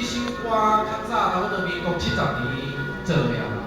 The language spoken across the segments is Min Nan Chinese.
這首歌較早差不多民國70年做的啊。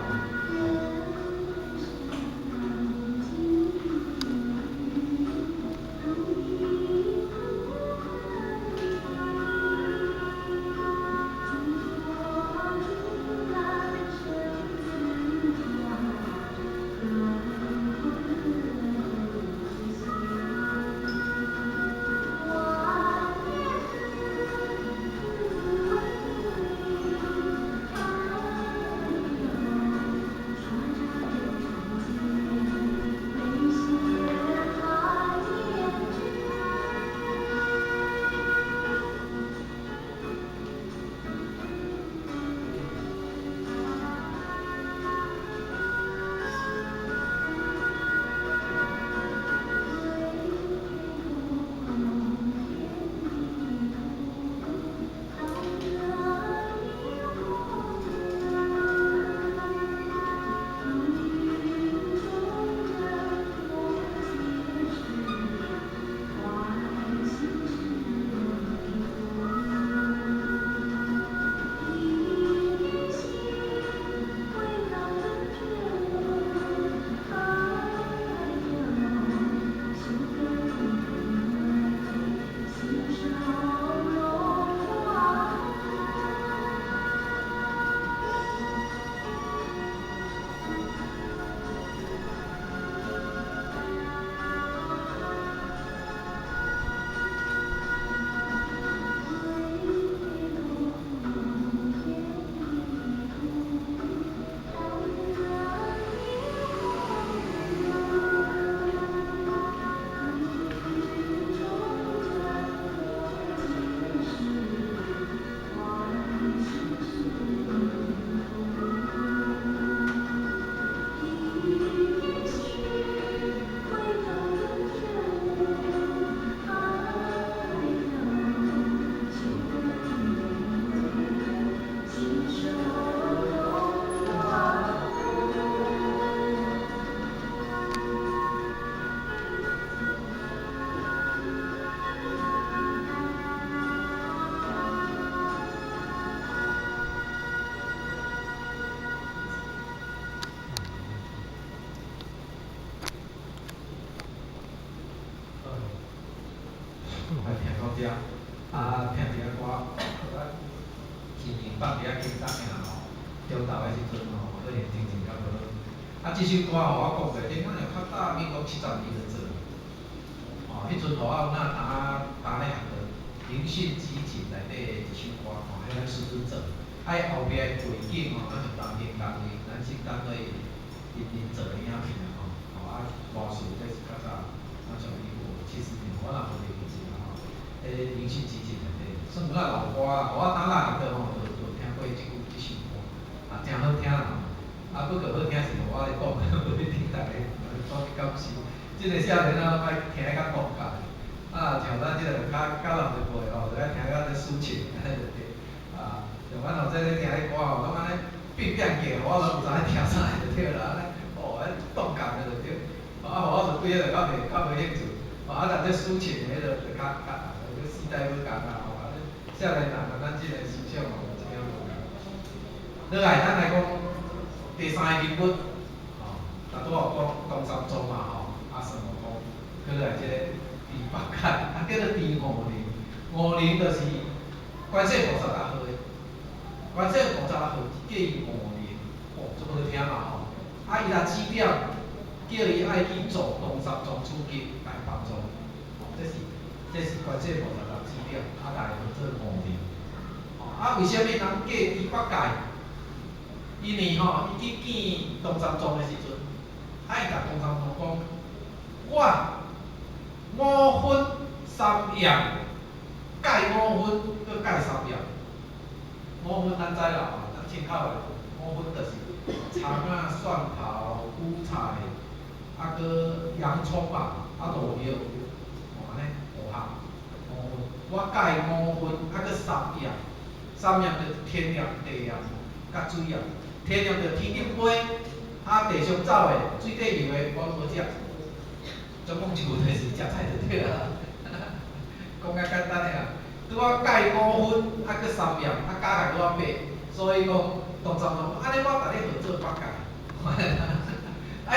來聽到這，啊，聽一下歌，心情放佇遐輕鬆爾吼，中晝的時陣吼，可能心情較無好。啊，這首歌吼，我講袂，頂可能較早民國70年就做，吼，彼陣予我有哪當咧學的靈性集錦內底的一首歌吼，彼咱師尊做。啊，伊後壁的背景吼，咱是當天當日，咱是當做因做的影片吼，吼啊，歌詞這是較早，咱像民國70年，我若無記錯啦吼。彼個靈性集錦內底，算有仔老歌啦，我當仔學的吼，就聽過這句這首歌，啊，誠好聽啦。啊，不過好聽是予我咧講，無一定逐个講去感受。這個少年仔攏愛聽較動感，啊，像咱這個較較老一輩吼，就愛聽較抒情，按呢就對。啊，像阮後生咧聽彼歌吼，攏按呢變變格，我攏毋知影聽啥就對啦，按呢哦，按動感的就對。啊，予我就對彼个較袂興趣。啊，但這抒情的彼个就較較，這時代無仝啦吼，啊，少年人佮咱這個思想吼，有一點無仝。落來，咱來講第三个人物，吼，頭拄仔有講唐三藏嘛吼，啊孫悟空，閣來這個豬八戒，啊叫做豬五靈，五靈就是觀世菩薩來號的，觀世菩薩號叫伊五靈，哦，足好聽嘛吼，啊伊若指點，叫伊愛去做唐三藏出經來幫助，哦，這是觀世菩薩來指點，啊來號做五靈，哦，啊為啥物人叫豬八戒？因為吼，伊去見唐三藏的時陣，啊，伊共唐三藏講：我五葷三鹽，戒五葷，閣戒三鹽。五葷咱知啦吼，咱清口的五葷就是蔥仔、蒜頭、韭菜，啊，閣洋蔥吧，啊，落藥，吼按呢五項。五葷，我戒五葷，啊，閣三鹽，三鹽就是天鹽、地鹽、佮水鹽。天鹽就天頂飛，啊地上走的，水底游的，我攏無食。總共一句就是食菜就對啦，講較簡單的啦。拄仔蓋五分，啊，閣三葉，啊，加起來拄仔八，所以講唐三藏講，按呢我共你號做八戒。啊，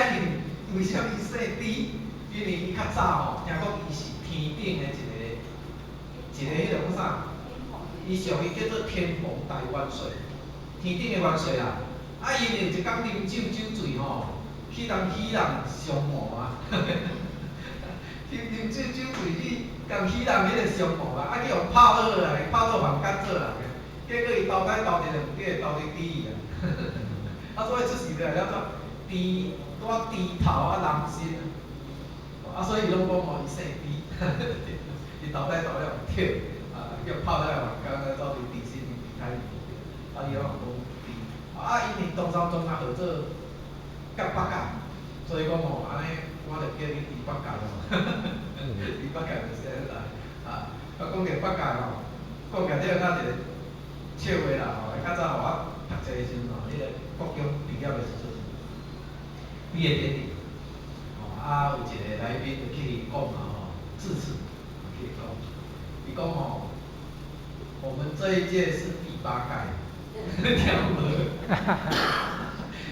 因為啥物姓豬？因為伊較早吼，聽講伊是天頂的一個一個彼個叫啥？伊俗伊叫做天蓬大元帥，天頂的元帥啦。啊，因為有一工啉酒酒醉吼，去人許人相謀啊。啉啉酒酒醉去共許人彼個相謀啊，啊去予拍倒來，拍到凡間做人的，結果伊投胎投一个毋對，投佇豬去啊。啊，所以出世了了怎豬拄仔豬頭啊人身，啊，所以伊攏講吼，伊姓豬，伊投胎投了毋對，啊，叫拍倒來凡間，啊，走佇豬身豬胎裡，啊，伊攏講豬，啊，因為唐三藏啊號做甲八戒，所以講吼，按呢我就叫你豬八戒咯，豬八戒就是按呢來，啊，啊，講著八戒吼，講起來這個較一個笑話啦吼，較早吼我讀冊的時陣吼，彼個國中畢業的時陣，畢業典禮，吼，啊，有一個來賓就去講嘛吼，致辭，去講，伊講吼，我們這一屆是第八屆，聽無？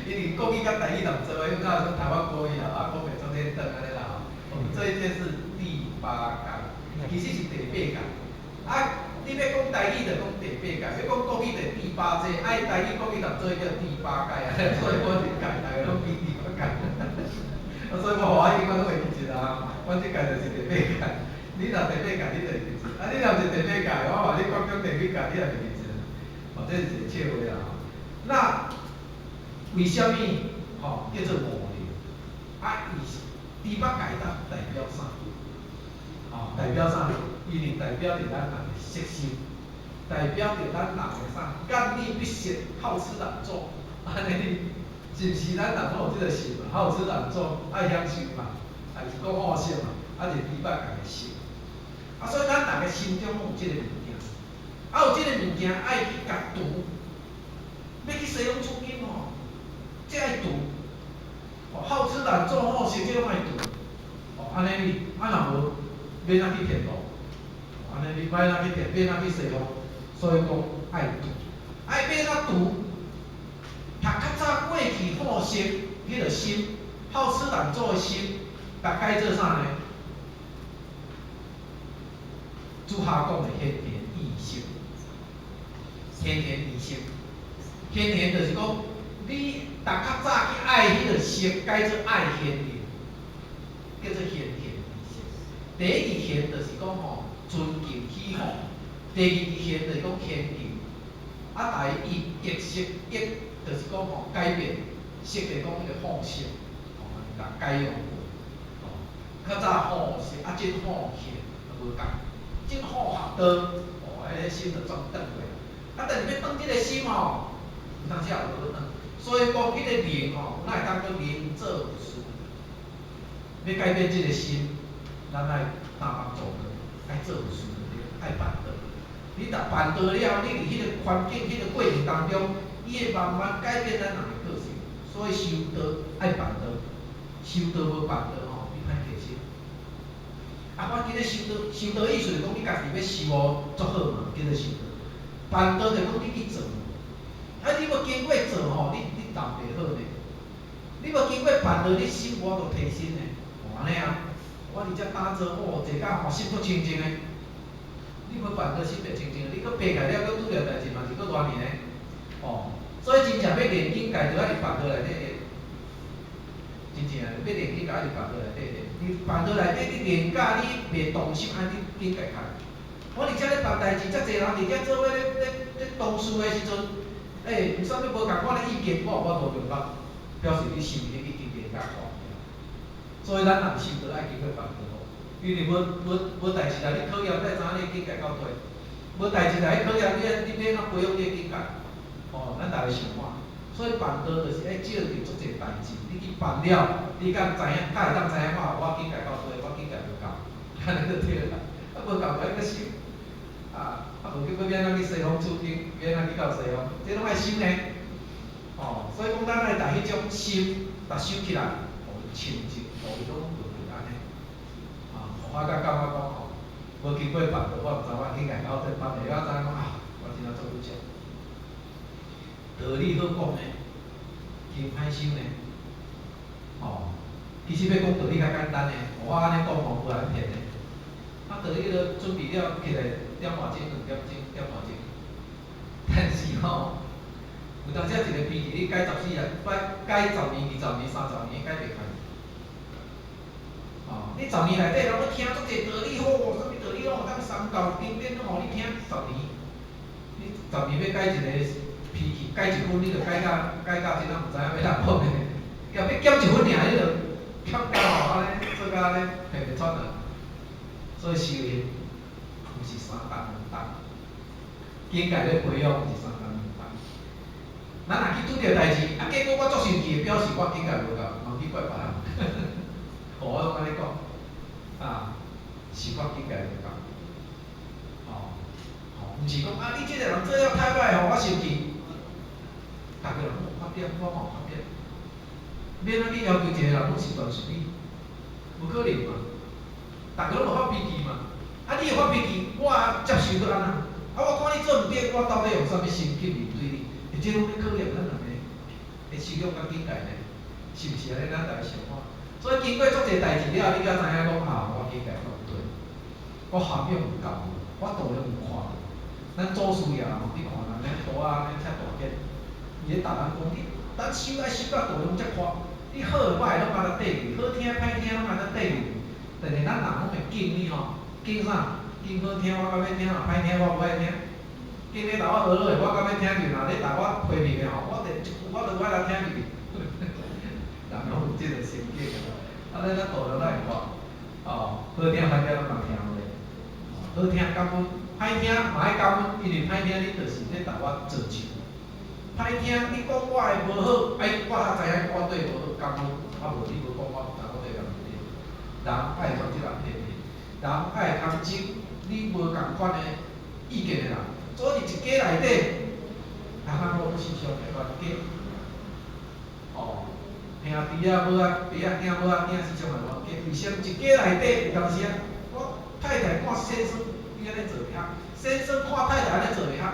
因為國語佮台語同做伙，因為較說台灣國語啦，啊，講袂做咧轉按呢啦吼。我們這一屆是第八屆，其實是第八屆。啊，你欲講台語就講第八屆，欲講國語就第八屆，啊，伊台語國語同做伙叫第八屆啊，所以我這屆逐个攏比第八屆。啊，所以我予我永遠攏會記得啊，阮這屆就是第八屆。你若第八屆，你就會記得；啊，你若毋是第八屆，我話你國中第幾屆，你也袂記得。哦，這是一個笑話啦吼。那為啥物吼叫做五靈？啊，伊是豬八戒當代表啥？吼，代表啥？伊是代表著咱人的色心，代表著咱人的啥？甘膩不食，好吃懶做，按呢，是毋是咱人攏有這個心嘛？好吃懶做，愛享受嘛，還是講好色嘛？啊，就是豬八戒的心。啊，所以咱逐个心中攏有這個物件，啊，有這個物件愛去共除，欲去西方取經吼，這愛除，哦，好吃懶做好色，這攏愛除，哦，按呢你，啊若無，欲按怎去天路？按呢你欲按怎去天，欲按怎去西方？所以講愛除，愛欲按怎除？讀較早過去好色彼個心，好吃懶做的心，共改做啥呢？主下講的賢能意識，賢能意識，賢能就是講，你逐較早去愛彼個色，改做愛賢能，叫做賢能意識。第一字賢就是講吼，尊敬喜好；第二字賢就是講謙敬。啊，第一易色易就是講吼改變，色就是講彼個好色，吼，共改用過。吼，較早好色，啊，真好學，無仝，真好學道，哦，彼個心就轉轉過來。啊，但是欲轉這个心吼，有當時也無法轉。所以講，彼個靈吼，咱會當閣靈做事，欲改變這个心，咱愛擔當做道，愛做事，愛辦道。你若辦道了，你佇彼個環境、彼個過程當中，伊會慢慢改變咱人的個性。所以修道愛辦道，修道無辦道吼，你歹提升。啊，我今日修道，修道意思是講你家己欲修哦，足好嘛，叫做修道。辦道就講你去做，啊，你無經過做吼，你當袂好呢。你無經過辦道，你心無法度提升呢。哦，按呢啊，我佇遮打坐，哦，坐甲吼心足清淨的。你無辦道，心袂清淨，你閣爬起來了，閣拄著代誌嘛是閣亂去呢。哦，所以真正欲練境界，就愛佇辦道內底練。真正欲練境界，愛佇辦道內底練。佇辦道內底，你練甲你袂動心，按呢境界較。我佇遮咧辦代誌，遮濟人佇遮做伙咧咧咧同事的時陣，欸，有啥物無仝款的意見，我有法度明白，表示你心已經練甲寬。所以咱人修道愛經過辦道，因為無代誌來你考驗，才會知影你的境界到佗。無代誌來你考驗，你欲按怎培養你的境界？哦，咱逐个想看。所以辦道就是愛借著足濟代誌，你去辦了，你敢知影，較會當知影講，我境界到佗，我境界無夠，按呢就對啦。啊，無夠，愛閣修。啊，啊無閣欲按怎去西方取經，欲按怎去到西方，這攏愛修呢。哦，所以講咱愛共彼種心，共修起來，予伊清淨，予伊攏無會按呢。啊，我才感覺講吼，無經過辦，我毋知我境界到底辦會，我知影講啊，我真正做不足。道理好講呢，經歹修呢，吼，其實欲講道理較簡單呢，我按呢講吼無人騙呢。啊，道理都準備了起來點外鐘、2點鐘、點外鐘，但是吼，有當時一個脾氣你改14日，改10年、20年、30年，改袂開。哦，你十年內底人攏聽足濟道理，吼，啥物道理攏有當三教經典攏予你聽十年，你十年欲改一個脾氣，改一分你就改到真正毋知影欲通講的，欲減一分爾，你就減到吼按呢做甲按呢騙袂出來。所以修行毋是三冬兩冬，境界咧培養毋是三冬兩冬。咱若去拄著代誌，啊，結果我足生氣的，表示我境界無夠，莫去怪別人。我攏按呢講，啊，是我境界無夠。吼，吼，毋是講啊，你這个人做了太歹，予我生氣。逐个人攏有缺點，我嘛有缺點。欲按怎去要求一个人攏十全十美？無可能嘛。逐个攏有發脾氣嘛。啊，你會發脾氣，我接受閣按怎？啊，我看你做毋對，我到底用啥物心去面對你？欸，這攏咧考驗咱人的的修養佮境界呢？是毋是按呢？咱來想看。所以經過足濟代誌了，你才知影講啊，我境界閣毋對，我涵養毋夠，我度量無寬。咱祖師爺吼，你看人咧徒仔按呢遮大間，伊咧逐人講你，咱修愛修到度量遮寬，你好的歹的攏愛來綴去，好聽歹聽攏愛來綴去。但是咱人攏會敬你吼，敬啥？敬好聽我較欲聽，若歹聽我無愛聽。敬你共我學落的，我較欲聽入去；若你共我批評的吼，我一句我都無愛來聽入去。人攏有這個心境的，啊，咱咱度量咱會寬，哦，好聽歹聽攏共聽落，好聽感恩，歹聽嘛愛感恩，因為歹聽你就是咧共我造就。歹聽你講我的無好，哎，我才知影我對無好，感恩，啊無你無講我毋知我對人毋對。人愛通這人批評，人愛通接你無仝款的意見的人，所以一家內底，翁仔某攏是相會冤家。哦，兄弟仔母仔，爸仔囝母仔囝是相會冤家。為啥物一家內底有當時啊？我太太看先生你按呢做袂合，先生看太太按呢做袂合，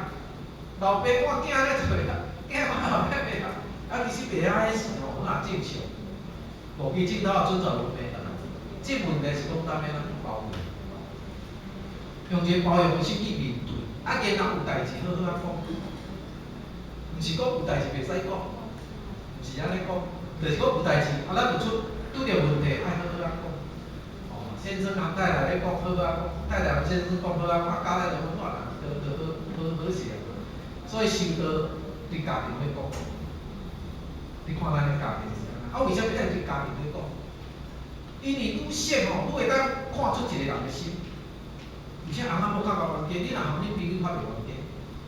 老爸看囝按呢做袂合，囝看老爸袂合，啊，其實袂合彼時吼，很正常。無其正頭也存在問題。這問題是講咱欲按怎包容，用一個包容的心去面對，啊，然後有代誌好好仔講，毋是講有代誌袂使講，毋是按呢講，就是講有代誌，啊，咱有出拄著問題，愛好好仔講。哦，先生和太太咧講好好仔講，太太和先生講好仔講，啊，家內就溫暖啊，就好好好勢啊。所以修道對家庭咧講，你看咱的家庭是按怎？啊，為啥物愛對家庭咧講？因為女性吼，你會當看出一個人的心。而且翁仔某較𠢕冤家，你若和恁朋友較袂冤家，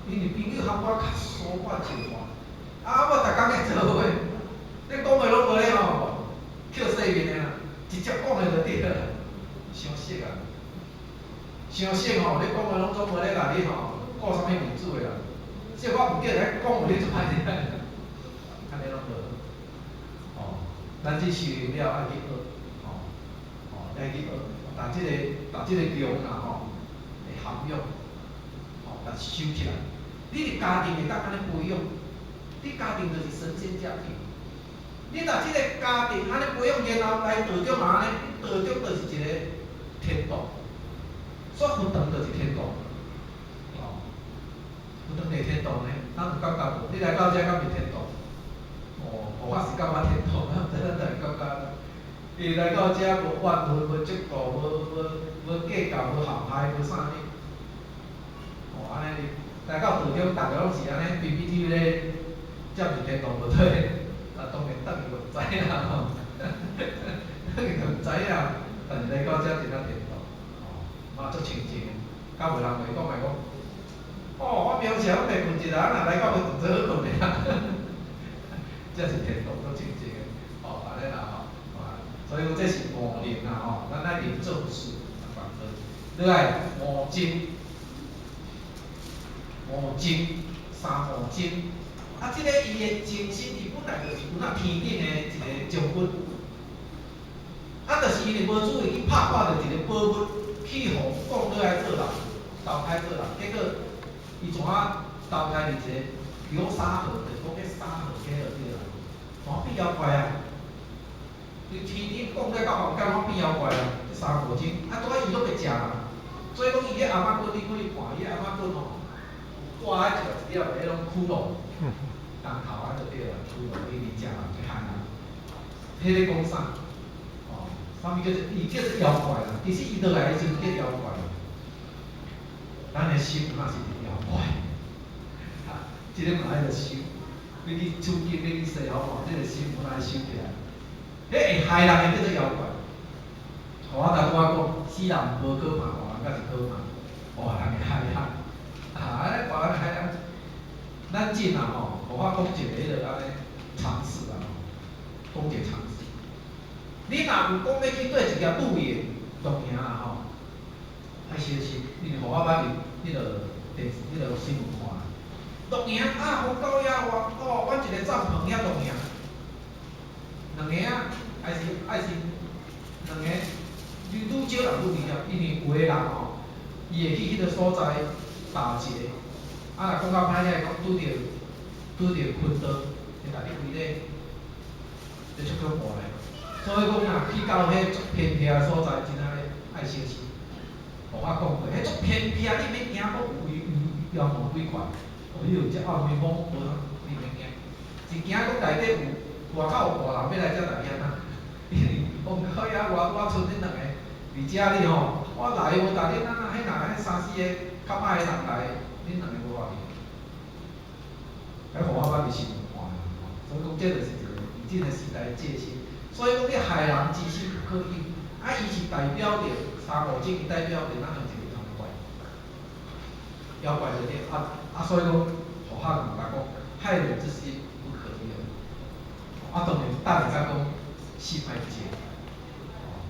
因為朋友和我較疏我笑話。啊，我逐工咧做伙，你講的攏無咧吼，捡細面的啦，直接講的就對啦，傷熟啊，傷熟吼，你講的攏總無咧共你吼顧啥物面子的啦，這我毋對來講，你做歹聽，按呢攏無好。哦，咱這修行了愛去學，吼，哦，愛去學，把這個量啦吼，會涵養，吼，共收起來。你佇家庭會當按呢培養，你家庭就是神仙家庭。你若這個家庭按呢培養，然後來道中嘛按呢，道中就是一個天道，所以佛堂就是天道，哦，佛堂是天道呢，咱有感覺無？你來到遮敢是天道？哦，我是感覺天道，咱毋知咱逐个感覺。伊來到遮無怨恨、無嫉妒、無計較、無陷害、無啥物。哦，按呢來到道中，逐个攏是按呢 PPT 咧，占佇天堂無對。啊，當然轉去就毋知影吼，轉去就毋知影，但是來到遮真正天堂，吼，嘛足清淨的，較無人會講來講，哦，我平常攏袂睏一下，啊若來到佛堂做好睏的啊，這是天堂足清淨的，吼，按呢啦吼，啊，所以講這是五靈啦吼，咱愛練做事反過，落來五精，五精，三五精。啊，這個伊的精神，伊本來就是有那天頂的一個將軍，啊，就是因為無注意去拍破著一個寶物，去予降落來做人，投胎做人，結果伊怎啊投胎佇一個流沙河，就是講彼沙河起就對啦，怎變妖怪啊？佇天頂降落到凡間，攏變妖怪啊！這三五鐘，啊，拄仔伊攏袂食人，所以講伊彼頷仔骨，你可以看伊頷仔骨吼，掛彼一粒一粒的彼種骷髏，銅頭啊就對啦，骷髏伊佇食人去害人，彼咧講啥？哦，啥物叫做伊叫做妖怪啦？其實伊落來的時陣叫妖怪。咱的心若是妖怪，啊，這个嘛愛著修，欲去取經，欲去西方吼，這個心有愛修起來。彼會害人的叫做妖怪。我頭拄仔講，死人無可怕，活人才是可怕。活人會害人，啊，按呢活人害人。咱進啊吼，無法講一個彼落按呢常識啊吼，講一個常識。你若有講欲去綴一件露營，露營啊吼，愛小心，因為予我捌佇彼落電視、彼落新聞看。露營啊，風高野外，哦，阮一个帳篷遐露營，兩个啊，還是愛是兩个，愈愈少人愈危險，因為有的人吼，伊會去彼个所在打劫，啊，若講較歹聽講，拄著坤刀，會共你規咧，就足恐怖咧。所以講若去到彼足偏僻的所在，真正愛小心。予我講過，彼足偏僻，你免驚講有妖魔鬼怪，哦，你有遮暗暝晡無你免驚，是驚講內底有外口有大人欲來遮來遐呐。因為戇狗遐我拄仔賰恁兩个佇遮裡吼，我來無逐恁啊，彼若彼三四个較歹的人來，恁兩个無法去。彼予我捌佇新聞看的吼，所以講這就是一個以這個時代的戒心。所以講你害人之心不可有，啊，伊是代表著三五種，伊代表著咱有一個妖怪，妖怪就對，啊啊，所以講，佛學嘛講，害人之心不可有。啊，當然等下才講心愛靜，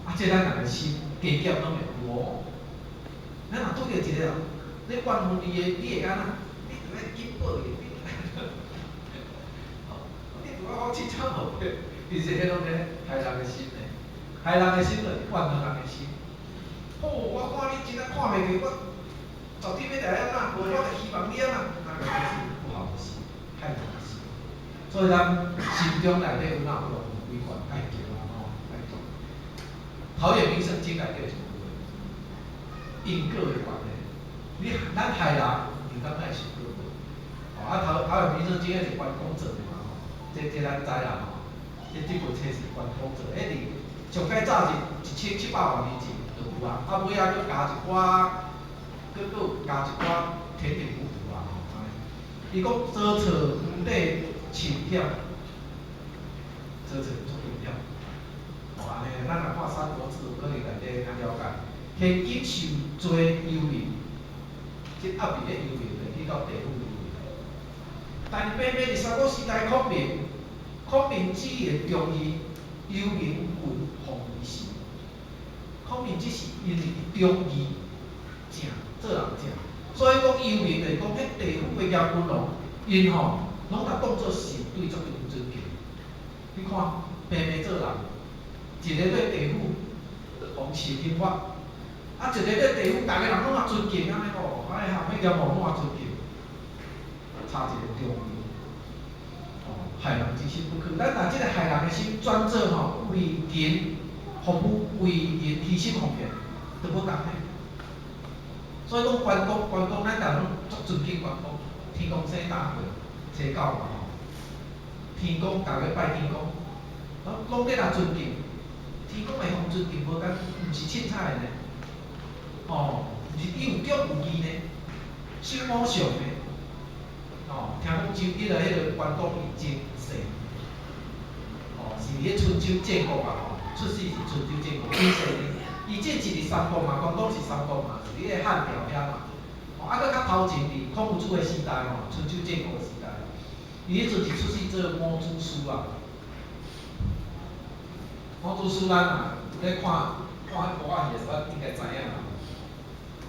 啊，這咱人的心加減攏會有哦。咱若拄著一個人，咧怨恨你的，你會按怎？你著愛緊報伊，你拄仔好凊彩無其實彼攏咧害人的心呢，害人的心就是怨恨人的心。哦，我看你真正看袂過，我絕對欲來按怎，無我就希望你按怎，那個就是不好的心，害人的心。所以咱心中內底有哪有鬼怪，愛叫啊吼，愛做。陶淵明聖經內底有一句話，因果的關係，你咱害人，你當愛受果報。哦，啊陶淵明聖經彼是關公做的嘛吼，這咱知啦吼。這部冊是關公做，彼佇上蓋早是1700萬年前就有啊，啊尾仔閣加一寡，閣閣有加一寡填填補補啊吼，按呢。伊講左側黃帝深險，左側足危險。哦，按呢，咱若看《三國志》，有可能內底較了解。現今受罪幽冥，這壓佇咧幽冥，就去到地府幽冥。但是偏偏佇三國時代，孔明，孔明只言忠義，幽冥郡奉伊時。孔明只是因為伊忠義正，做人正，所以講幽冥就是講彼地府的閻君王，𪜶吼攏共當做神對足尊敬。你看，平平做人，一个對地府予受刑罰，啊，一個對地府，逐个人攏嘛尊敬按呢吼，哎呀，彼閻王攏嘛尊敬，差一個忠義。哦，害人之心不可。咱若這個害人的心轉做吼為人服務、為人犧牲奉獻，都無仝呢。所以講關公，關公咱逐家攏足尊敬關公，天公生大會，初九嘛吼，天公逐家拜天公，攏咧來尊敬。天公會予尊敬無仝，毋是凊彩的呢。哦，毋是伊有忠有義呢，守母相呢。哦，聽講周彼個關公伊真細，哦，是佇咧春秋戰國啊吼，出世是春秋戰國，真細呢。伊這是佇三國嘛，關公是三國嘛，是佇咧漢朝遐嘛。哦，啊，閣較頭前佇孔夫子的時代吼，春秋戰國時代，伊彼陣是出世做伍子胥啊。伍子胥咱若有咧看看彼歌仔戲的時陣，應該知影啦。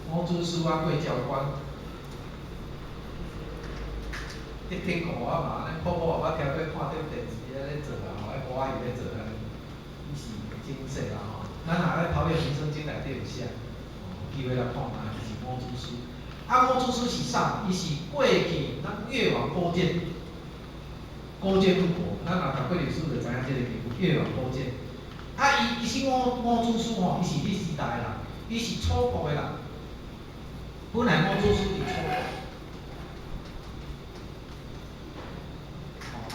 伍子胥啊，過昭關。這典故我嘛，按呢普普也捌聽過，看著電視咧做啦吼，彼歌仔戲咧做按呢，伊是真細啦吼。咱若咧《陶淵明聖經》內底有寫，機會來看覓，伊是伍子胥。啊，伍子胥是啥？伊是過去咱越王勾踐，勾踐復國，咱若讀過歷史就知影這個典故，越王勾踐。啊，伊其實伍子胥吼，伊是彼時代的人，伊是楚國的人。本來伍子胥佇楚國。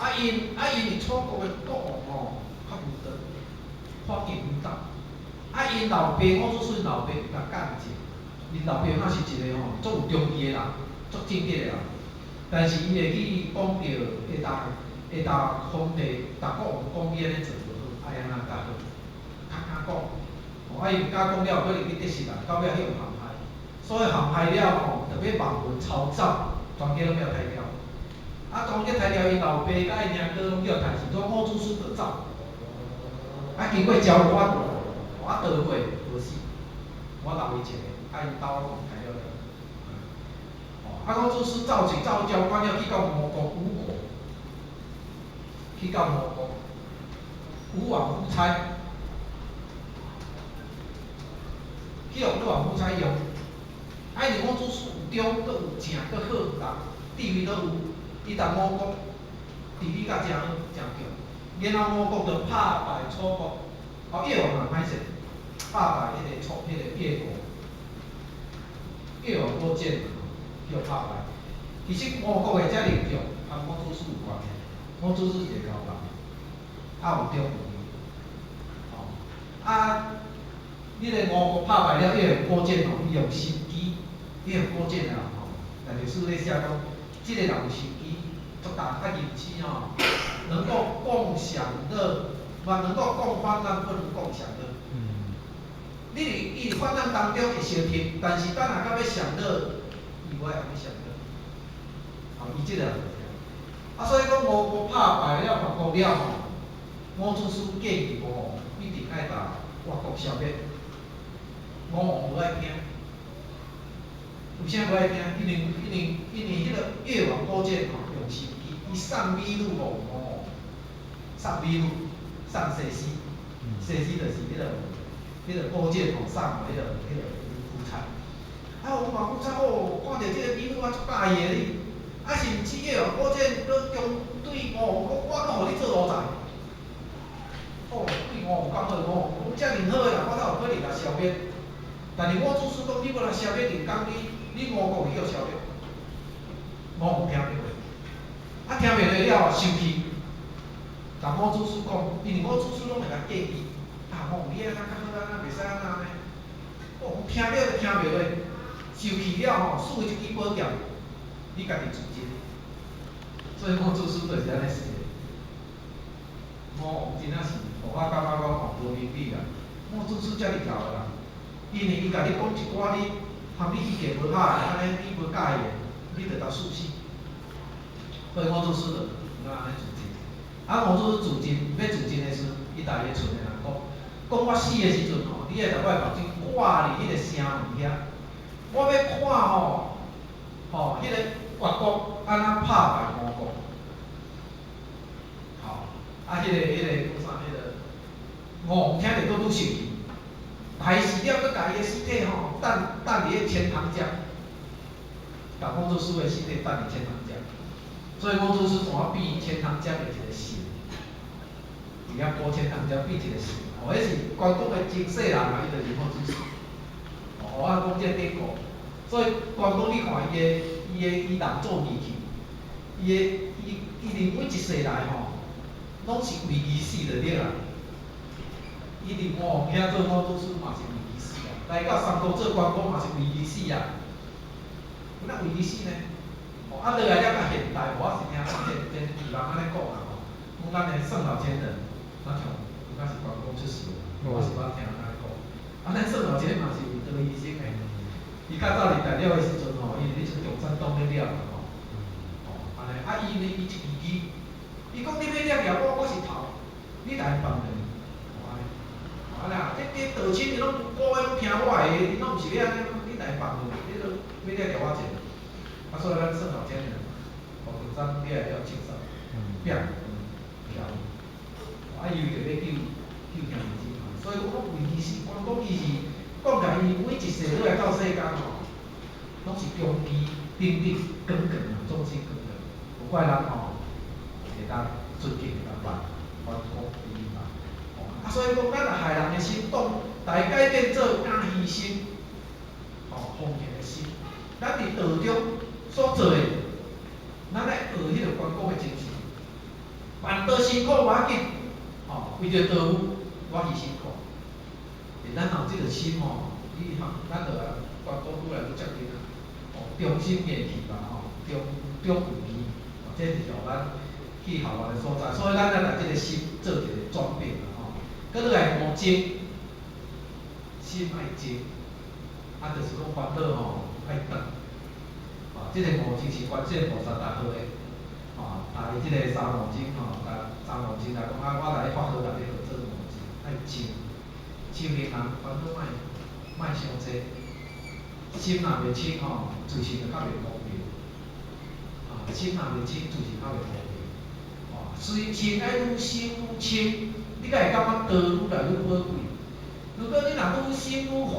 啊𪜶佇楚國的國王吼，較無德，發勁無道。啊，𪜶老爸伍子胥老爸共監者，𪜶老爸若是一个吼足有忠義的人，足正直的人。但是伊會去講著會當皇帝、逐國王講伊按呢做無好，愛按怎較好，較敢講。吼，啊伊毋敢講了，可能去得失人，到尾去予陷害。所以陷害了吼，就欲望聞抄走，全家攏欲刣掉。啊，全家刣掉，𪜶老爸佮𪜶兄哥攏叫刣死，所以伍子胥就走。啊，經過昭關，啊逃過無死，我留伊一个，啊𪜶兜攏刣了了。啊，伍子胥走去走昭關了，去到吳國，吳國，去到吳國，吳王夫差，去予吳王夫差用。啊，因為伍子胥有忠，閣有正，閣好人，地位都有，伊佇吳國治理甲誠好，誠強。然後吳國就拍敗楚國，哦，越王嘛歹勢，拍敗彼个楚，彼个越國，越王勾踐嘛，去予拍敗。其實吳國的遮爾強，和伍子胥有關係。伍子胥是一個高人，啊有忠有義，吼，啊，彼个吳國拍敗了越王勾踐吼，伊用心機，越王勾踐的人吼，內歷史咧寫講，這个人有心機，足大啊認知吼，能夠共享樂，嘛能夠共患難，不能共享樂。你佇伊佇患難當中會相貼，但是等下到欲享樂，伊無愛共你享樂。吼，伊這個人就是按呢。啊，所以講吳國拍敗了越國了吼，伍子胥建議吳王一定愛共越國消滅。吳王無愛聽，為啥無愛聽？因為彼个越王勾踐吼用心機，伊送美女予吳王，送美女，送西施，西施就是彼个勾踐吼送予彼个夫差。啊，吳王夫差哦，看著這个美女啊，足佮意的哩。啊，甚至越王勾踐閣強對吳王講，我閣予你做奴才。哦，對吳王講好，吳王講遮爾好的人，我哪有可能共消滅？但是伍子胥講，你欲來消滅，就講你吳國會去予消滅。吳王聽袂落，啊聽袂落了生氣，共伍子胥講，因為伍子胥攏會共建議，啊，吳王你按怎較好，按怎袂使按怎呢？哦，聽了就聽袂落，生氣了吼，賜伊一支寶劍，你家己自盡。所以伍子胥就是按呢死的。吳王真正是，予我感覺講吼無明理啦。伍子胥遮爾姣的人，因為伊共你講一寡你含你意見無合的，按呢你無佮意的，你就共處死。所以伍子胥就按呢自盡。啊，伍子胥自盡，欲自盡的時陣，伊共伊賰的人講，講我死的時陣吼，你愛共我的目睭掛佇彼个城門遐，我欲看吼，吼，彼个越國按怎拍敗吳國。吼，啊，彼个叫啥？彼个吳王聽著閣愈生氣，害死了，閣共伊的屍體吼，擲佇咧錢塘江，共伍子胥的屍體擲佇錢塘江，所以伍子胥怎變錢塘江的一個神，佇遐古錢塘江變一個神，哦，彼是關公的前世人啊，伊就是伍子胥。哦，我講這个典故，所以關公你看伊的伊的伊人做義氣，伊的伊伊佇每一世來吼，攏是為義死就對啦。伊佇吳王遐做伍子胥嘛是為義死啊，來到三國做關公嘛是為義死啊。哪為義死呢？哦，啊落來了較現代，我是聽咱前前人按呢講啦吼，講咱的宋老仙人，若像有敢是關公出世，我是捌聽人按呢講。啊，咱宋老仙嘛是有當醫生的，伊較早佇大了的時陣吼，伊佇咧中山東咧掠嘛吼，吼，按呢，啊伊呢伊一支支，伊講你欲掠掠我，我是頭，你共𪜶放落去，吼按呢，按呢啊，這道親伊攏古的攏聽我的，𪜶攏毋是欲按呢，你共𪜶放落去，你都欲掠掠我者。啊，所以咱宋老仙人，吼中山掠了銃殺，拼跳，啊伊為著欲救兄弟姊妹，所以講為義死，關公伊是講起來，伊每一世落來到世間吼，攏是恭敬頂頂耿耿啊，眾心耿耿，無怪人吼會當尊敬會當拜，關公比你拜。啊，所以講，咱若害人的心動，來改變做敢犧牲、吼奉獻的心。咱佇道中所做的，咱愛學彼个關公的精神。辦道辛苦無要緊，吼，為著道務，我犧牲苦。欸，咱若有這個心吼，你吼，咱就啊關公愈來愈接近啊。哦，忠心義氣嘛，吼，忠忠有義，哦，這就是予咱去校園的所在。所以咱愛來這個心做一個轉變啦，吼。閣落來五靜，心愛靜，啊，就是講煩惱吼愛斷。啊，這個五靜是觀世音菩薩來號的，吼，啊，伊這個三五靜吼，甲三五靜來講啊，我來發號內底號做五靜，愛靜。修行人煩惱莫莫傷濟，心若袂清吼，自信就較袂光明。啊，心若袂清，自信較袂光明。哦，隨心愛愈修愈清，你才會感覺道愈來愈寶貴。如果你若愈修愈煩，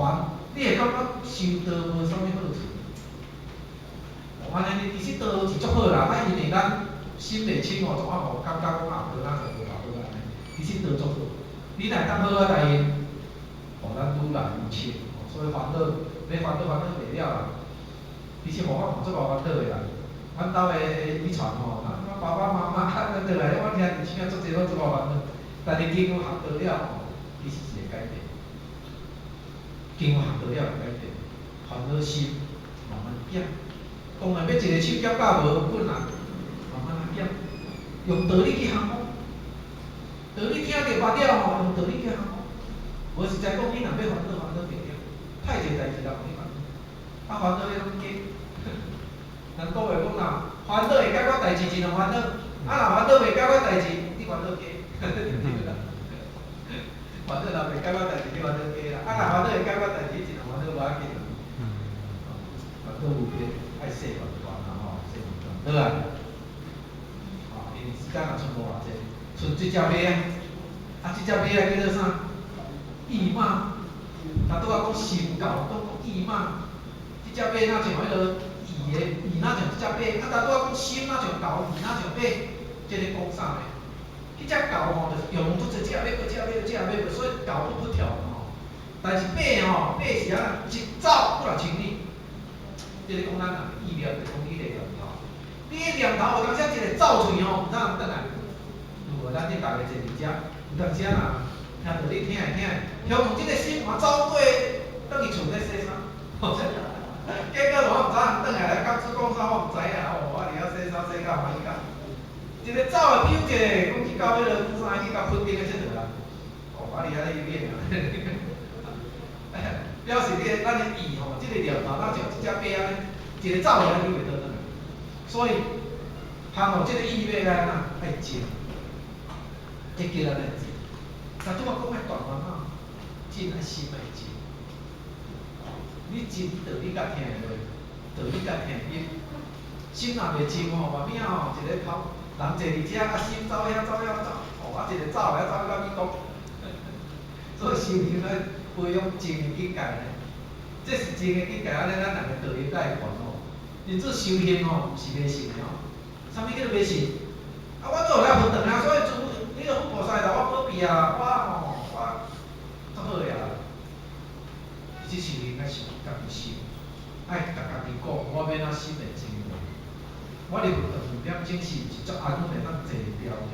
你會感覺修道無啥物好處。哦，按呢你其實道是足好啦，啊，因為咱心袂清吼，總啊無感覺講啊，道哪會無偌好按呢。其實道足好，你若會當好好來用，予咱愈來愈清。所以煩惱，欲煩惱煩惱袂了啦。其實佛法嘛足夠煩惱的啦。阮兜的遺傳吼，啊，阮爸爸媽媽啊，轉來，我聽弟兄足濟攏足夠煩惱。但是經過學道了吼，其實是會改變。經過學道了會改變，煩惱心慢慢減。當然欲一个手減到無困難，慢慢仔減。用道理去降服，道理聽著捌了吼，用道理去降服。無實在講，你若欲煩惱，煩惱袂了，太濟代誌人予你煩惱，啊煩惱彼攏假。人講話講若煩惱會解決代誌，盡量煩惱；啊若煩惱袂解決代誌，你煩惱假。煩惱若袂解決代誌，你煩惱假啦。啊若煩惱會解決代誌，盡量煩惱無要緊啦。煩惱無邊，愛細慢斷啦吼，細慢斷。好啊。吼，因為時間也賰無偌濟，賰這隻馬仔，啊這隻馬仔叫做啥？意馬。頭拄仔講心狗，講意馬。這隻馬若像彼个意的，意若像這隻馬，啊頭拄仔講心若像狗，意若像馬，這咧講啥呢？彼隻狗吼，就是用足濟食欲閣食欲閣食欲，所以狗噗噗跳吼。但是馬吼，馬是按怎？一走幾若千里。這咧講咱人意念，就講你的念頭。你的念頭有當時一个走出去吼，毋知人轉來。有無？咱恁逐个坐佇遮，有當時若聽著你聽會聽會，向這个心嘛走過，轉去厝咧洗衫。結果我毋知人轉來來甲主講啥，我毋知影哦。我佇遐洗衫洗甲歡喜甲。一个走的溜一个，講去到彼个啥去到墾丁咧𨑨迌啦。哦，我佇遐咧游泳啊。表示你的咱的意吼，這个念頭若像這隻馬按呢，一个走的咱溜袂倒轉來。所以，通予這个意欲來按怎？愛靜，這叫咱愛靜。但拄仔講愛斷煩惱，靜愛心愛靜。你靜道理才聽會落，道理才聽會入。心若袂靜吼，嘛變吼一个頭，人坐佇遮啊，心走遐走遐走，哦啊一个走遐走到美國。所以修行愛培養靜的境界呢，這是靜的境界，按呢咱人的道行才會懸吼。因此修行吼，毋是迷信的吼。啥物叫做迷信？啊，我都有來佛堂啊，所以諸彼个佛菩薩來我保庇啊，我吼我足好的啊。其實修行愛想家己心，愛共家己講，我欲按怎心會靜落。我佇佛堂兩點鐘是毋是足安穩會當坐牢牢？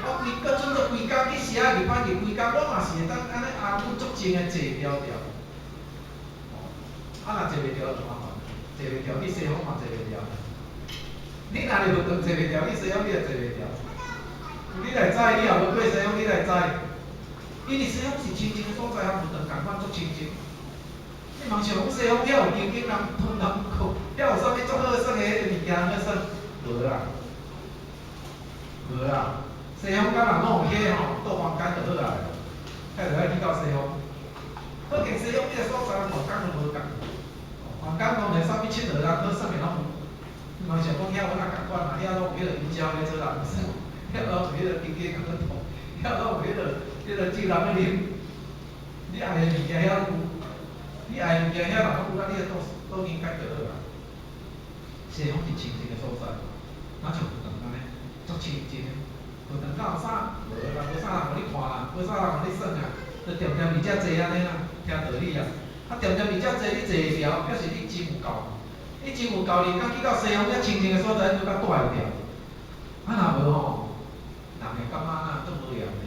我規個準做規工去寫入班入規工，我嘛是會當按呢安穩足靜的坐牢牢。啊，若坐袂牢就麻煩，坐袂牢去西方嘛坐袂牢。你若佇佛堂坐袂牢，去西方你也坐袂牢。你來知，你也無過西方，你來知。因為西方是清淨的所在，和佛堂仝款足清淨。你茫想講西方遐有經經人通人講，遐有啥物足好耍的彼个物件好耍？無啦，無啦。西方敢若攏有彼吼，倒房間就好啊，遐就愛去到西方。好見西方彼个所在，房間都無仝。房間當然啥物佚佗人好耍的攏有。你茫想講遐有哪仝款啊？遐攏有彼个香蕉咧做人耍，遐攏有彼个經經人咧吐，遐攏有彼个彼个酒人咧啉。你愛的物件遐有，你愛的物件遐若攏有，啊，你就倒倒應該就好啊。西方是清淨的所在，若像佛堂按呢，足清淨的。佛堂敢有啥？無啦，無啥人予你看啦，無啥人予你耍啊，就恬恬佇遮坐按呢啦，聽道理啊。啊，恬恬佇遮坐，你坐會牢，表示你真有夠。你真有夠力，敢去到西方遮清淨的所在，你閣蹛會牢。啊，若無吼，人會感覺啊，足無聊的。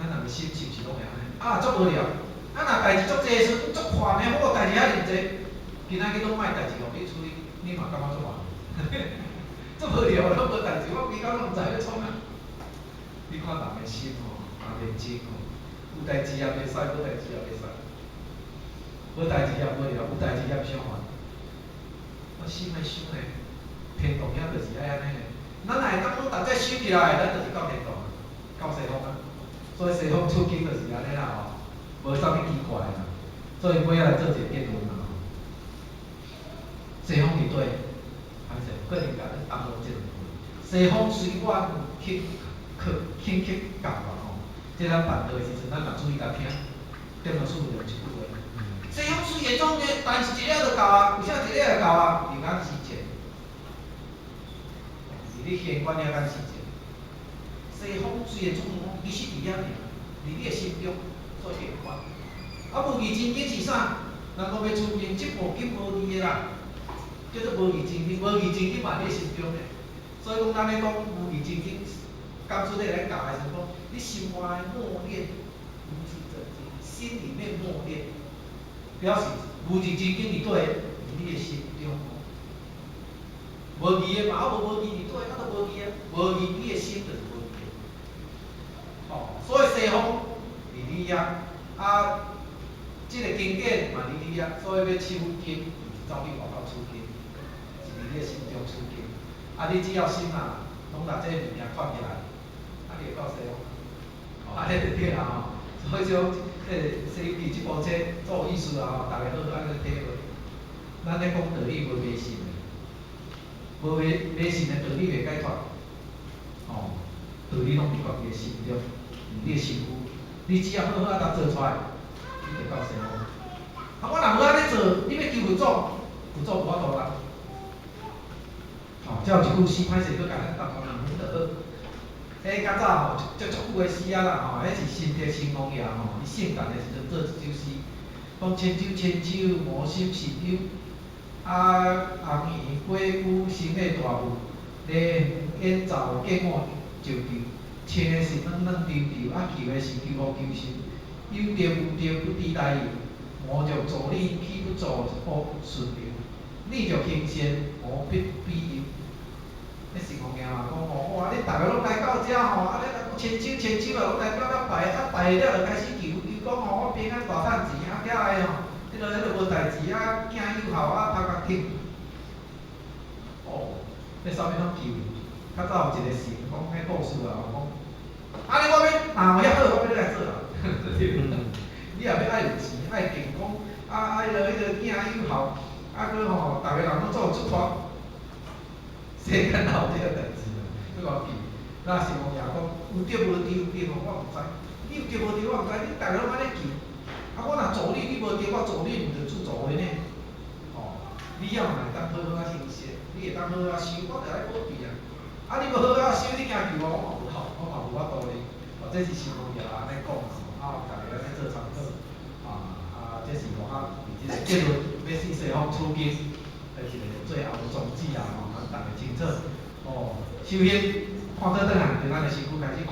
咱人的心是毋是攏會按呢？啊，足無聊。啊，若代誌足濟的時陣，足煩的，好代誌遐爾濟，今仔日攏莫代誌予你處理，你嘛感覺足煩。足無聊，攏無代誌，我規工攏毋知欲創啥。你看人的心吼，也袂靜吼，有代誌也袂使，無代誌也袂使。無代誌嫌無聊，有代誌嫌傷煩。我心愛想呢，天堂遐就是愛按呢呢。咱若會當講逐隻收起來，咱就是到天堂，到西方啊。所以西方取經就是按呢啦吼，無啥物奇怪啦。所以尾仔來做一個結論啦吼。西方佇佗？歹勢，個人共你耽誤這兩句。西方隨願輕克輕克教啊吼，這咱辦道的時陣，咱若注意共聽，點老師有用一句話。西方雖然總的，但是一下就夠啊，為啥一下就夠啊？伫咱時間，佇你玄關遐咱時間。西方雖然總講，其實佇遐爾，佇你的心中做玄關。啊，無字真經是啥？人講欲取經，這部經無字的啦，叫做無字真經，無字真經嘛佇你心中的。所以講，咱咧講無字真經，講出來來教的時陣講，你心內默念無字真經，心裡面默念，表示無字真經佇佗？佇你的心中。無字的嘛，啊無無字佇佗？啊都無字啊，無字你的心就是無字的。吼，所以西方佇你遐，啊，這個經典嘛佇你遐，所以欲取經，就是走去外口取經，是佇你的心中取經。啊，你只要心啊，攏共這個物件看起來，啊，你會到西方。哦，按呢就對啦吼。所以講，這個《西遊記》這部冊足有意思啊吼，逐家好好按呢體會。咱咧講道理無迷信的，無迷迷信的道理袂解脫。吼，道理攏佇家己的心中，佇你的身軀。你只要好好仔共做出來，你就到西方。啊，我若無按呢做，你欲求佛祖，佛祖無法度啦。吼，這有一句詩，歹勢閣共咱台灣人講就好。彼較早吼，足足久的詩啊啦吼，彼是新竹新王爺吼，伊聖誕的時陣做一首詩，講千手千手，無心是憂，啊紅顏果龜生咧大霧，咧演奏建我石球，穿的是軟軟溜溜，啊求的是求福求心，有著無著不知來由，無著助理豈不助福順流，逆著行善無必庇佑。彼新王爺嘛講吼，哇！恁逐个攏來到遮吼，啊，你若千手千手啊，攏來到遮拜，啊拜了就開始求，求講吼，我平安大趁錢，啊，起來吼，彼个無代誌啊，囝有孝啊，頭殼疼。哦，彼啥物攏求？較早有一個神講彼故事啊，講，啊你我欲若有遐好，我欲你來做啊。你若欲愛有錢，愛健康，啊愛彼个囝有孝，啊閣吼，逐个人攏做出發。世間哪有這個代誌啊？閣互記，那新王爺講有著無著對無？我毋知。你有著無著我毋知，你逐个攏按呢求。啊，我若助你，你無著，我助你毋著自助的呢？吼，你猶嘛會當好好仔行善，你會當好好仔修，我著愛保庇啊。啊，你無好好仔修，你驚求我，我嘛無好，我嘛無法度哩。哦，這是新王爺按呢講啊，逐个按呢做參考。啊啊，這是我較佇這個結論，欲去西方取經，的一個最後的宗旨啊吼，咱逐个清楚。哦，首先看倒轉來，對咱的身軀開始看，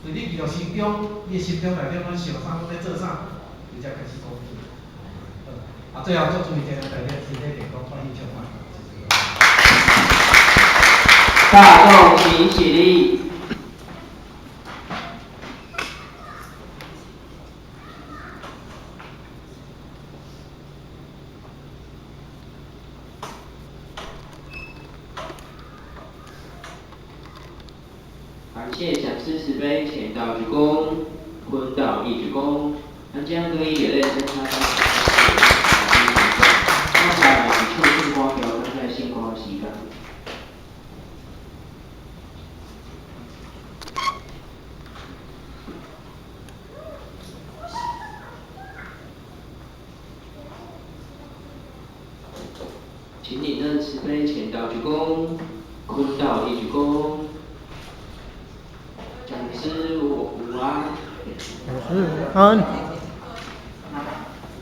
對你記錄心中，你的心中內底攏想啥，攏咧做啥，你才開始講起。啊，最後做注意一下，大家身體健康，歡喜充滿。謝謝。大眾請起立。感謝講師慈悲，前道鞠躬，坤道一鞠躬，咱將可以熱烈聲插。剛才是唱聖歌橋，剛才聖歌時間。請領恩慈悲，前道鞠躬，坤道一鞠躬。講師午安。講師午安。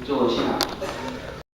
坐下。